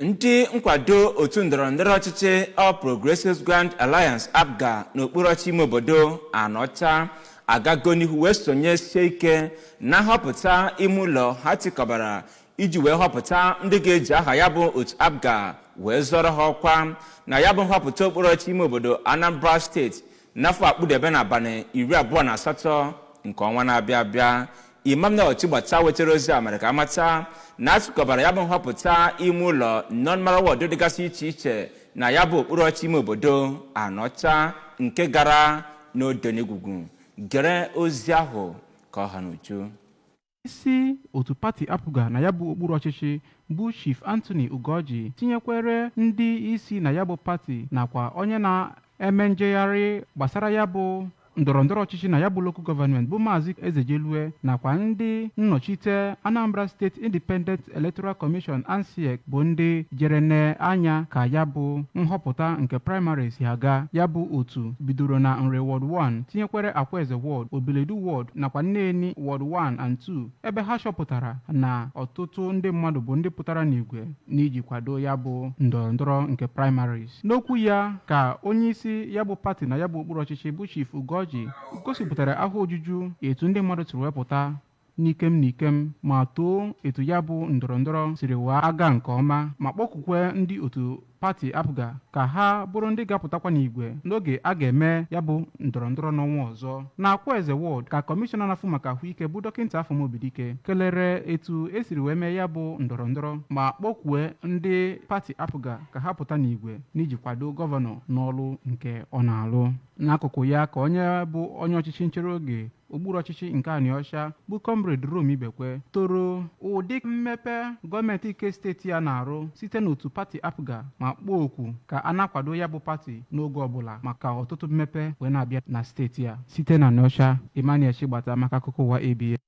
Ndị nkwado otu ndọrọndọrọ ọchịchị All Progressives Grand Alliance, APGA, n'okpuru ọchịchị ime obodo Anọcha agago n'ihu wee sonyesie ike na nhọpụta ime ụlọ ha tikọbara iji wee họpụta ndị ga-eji aha ya bụ otu APGA wee zọrọ ha ọkwa na ya bụ nhọpụta okpuru ọchịchị ime obodo Anambra Steeti n'afọ akpụdebe n'abalị 28 nke ọnwa na-abịa abịa. Emmanuel Chigbata wetara ozi a mere ka amata na atụkọbara ya bụ nhọpụta ime ụlọ nọnmara wọdụ dịgasị iche iche na ya bụ okpuru ọchịchị ime obodo Anọcha nke gara n'Odenigwugwu. Gere ozi ahụ ka ọ ha n'uju. Isi otu pati APGA na ya bụ okpuru ọchịchị bụ Chief Anthony Ugoji, tinyekwere ndị isi na ya bụ pati nakwa onye na-eme njegharị gbasara ya bụ ndọrọndọrọ ọchịchị na ya bụ local government bụ Maazị Ezejelue, nakwa ndị nnọchite Anambra State Independent Electoral Commission, ANSIEC, bụ ndị jere anya ka ya bụ nhọpụta nke primary si aga. Ya bụ otu bidoro na Nre Ward 1, tinyekwere Akwaeze Ward, Obiledu Ward nakwa Nneni Ward 1 and 2, ebe ha chọpụtara na ọtụtụ ndị mmadụ bụ ndị pụtara n'igwe n'iji kwado ya bụ ndọrọndọrọ nke primaries. N'okwu ya ka onyeisi ya bụ pati na ya bụ okpuru ọchịchị bụ Chief Ugoji gosipụtara ahụ ojuju etu ndị mmadụ siri wepụta n'ikem n'ikem, ma too etu ya bụ ndọrọndọrọ siri wee aga nke ọma, ma kpọkukwe ndị otu pati APGA ka ha bụrụ ndị ga-apụtakwa n'igwe n'oge a ga-eme ya bụ ndọrọndọrọ n'ọnwa ọzọ. Na Akwaeze Ward ka kọmishọna na-afụ maka ahụike bụ Dọkịta Afọmobidike kelere etu esiri wee mee ya bụ ndọrọndọrọ, ma kpọkwue ndị pati APGA ka ha pụta n'igwe n'iji kwado gọvanọ n'ọlụ nke ọ na-alụ. N'akụkụ ya ka onye bụ onye ọchịchị nchere oge okpuru ọchịchị nke Anịọcha bụ Comrade Rome Ibekwe toro ụdị mmepe gọọmenti nke steeti ya na-arụ site n'otu pati APGA, ma kpọọ oku ka a na-akwado ya bụ pati n'oge ọbụla maka ọtụtụ mmepe wee na-abịa na steeti a. Site na Anịọcha, Emmanuel Chigbata maka akụkọ ụwa ABS.